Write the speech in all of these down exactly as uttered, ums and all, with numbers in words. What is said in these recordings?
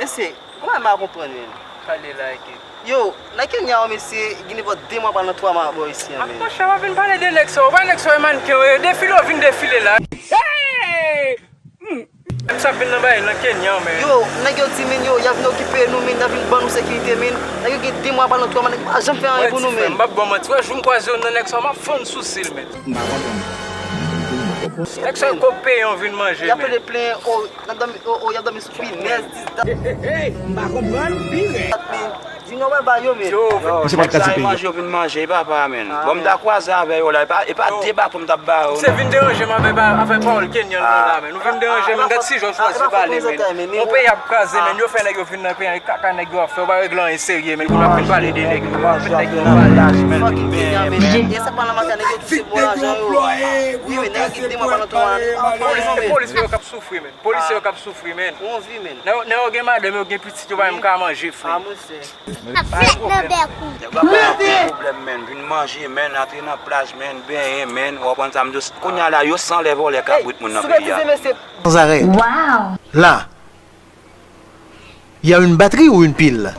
Mesye, kòman m pa konprann, men? Pale la, Ike. Yo, nan Kenya, yo, mesye, gen nenpòt de mwa pral nan twa mwa bò isi a, men. Monchè, w ap vin pale de nèg sa yo. Ou pa nèg sa yo, e mannken yo ye. Defile, yo vin defile la. Hey! Hmm. M sa vin nan bagay nan Kenya, men. Yo, nèg yo di, men, yo, y ap vin okipe nou, men, y ap vin ban nou sekirite, men. Nèg yo gen de mwa pral nan twa mwa, nèg yo pa janm fè anyen pou nou, men. M p ap ba w manti, wè, jou m kwaze youn nan nèg sa yo, m ap fonn sou sil, men. M pa konprann. Nèg sa yo kòb peyi an vin manje, men. Y ap plede plenyen, o, n ap dòmi, o, o, y ap dòmi sou pinèz, dis dat. Hey, m pa konprann, pi rèd. Di nou wè ba yo, men. Yo, yo, misye pa t ka di peyi. Manje, yo vin manje, papa, men. Bon, m ta kwaze avè yo la, e pa, e pa de baton m t ap ba yo, non. Misye vin deranje m avè, avè pawòl Kenyan nan la, men. Nou vin deranje, men. Gad si jan w chwazi pale, men. Yon peyi ap kraze, men. Yo fè nèg yo vin nan peyi an, e kaka nèg yo ap fè, yo pa regle anyen serye, men. Pou n ap vin pale de nèg yo, nèg yo pale. Fucking Kenyan, men. E sa pa nan maten, nèg yo touche bon lajan yo. Wi, men, nèg yo gen de mwa pa nan twa mwa. Polis, polis yo k ap soufri, men. Polisye yo k ap soufri, men. Yon vi, men. Nèg yo gen madanm, yo gen pitit, yo pa menm ka manje, frè. A, monchè. Ap fèt nan bèk ou. Nèg la pa gen pwoblèm, men. Vin manje, men. Antre nan plaj, men. Benyen, men. Ou konprann sa m di w? Kounye a la, yo san lè vòlè kabrit moun nan peyi a. Sanzarè. Wow. La. Y a une batterie ou une pile?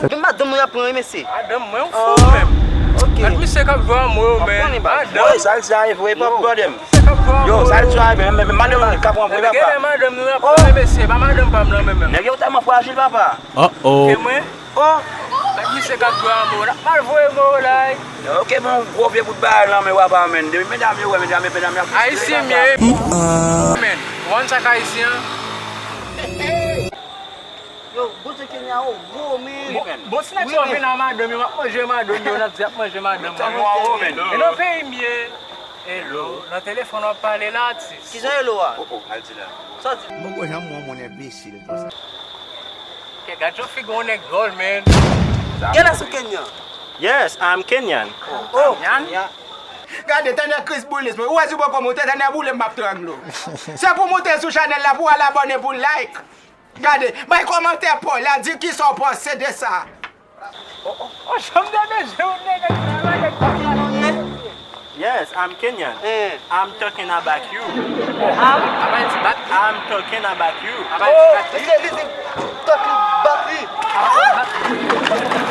Men madanm nou y ap pran, wi, mesye. Madanm mwen, ou fou menm. Ok. Gad misye k ap jwe a mo yo, men. Madanm. Wi, sa l di a e vre, pa pwoblèm. Misye k ap jwe a mo yo. Yo, sa l di a e vre, men, men madanm nou k ap pran vre, papa. Gen madanm nou y ap pran, mesye, pa madanm pa m nan menm, menm. Nèg yo tèlman frajil, papa. E mwen? Oh! Gad misye k ap jwe a mo yo. L ap mal voye mo yo la, wi. Ok, bon, gwo vye bout bagay nan men w apa, men. Depi medam yo wè, medam yo, medam yo ap... Ayisyen m ye. Men, ou konn sa k ayisyen an? Yo, Bondye Kenya, o gwo, men. Bon, bon, si nèg sa yo vin a madanm yo, m ap manje madanm yo, n ap di ap manje madanm yo. E nan peyi m ye. Hello, nan telefòn w ap pale la, atis. Kijan hello a? Oh, oh, al di la. Sa w di? Mwen kwè jan mwen, mwen enbesil konsa. Kè, gad yon figi yon nèg dwòl, men. Gen la sou Kenyan. Yes, I'm Kenyan. Oh, Kenyan? Gade, tande kriz boulis, mwen. Ou wè si w poko moute, tande boule m ap trangle w. Se pou w moute sou chanèl la, pou w al abòne, pou w like. Gade, bay kòmantè pa w la, di kisa w panse de sa. Oh, oh, oh, janm gade je yon nèg ak yon nèg. Yes, I'm Kenyan. Eh. I'm talking about you. Am? Apa di bat li? I'm talking about you. Apa di bat li? Mesye, li di talking about li. Apa di bat li?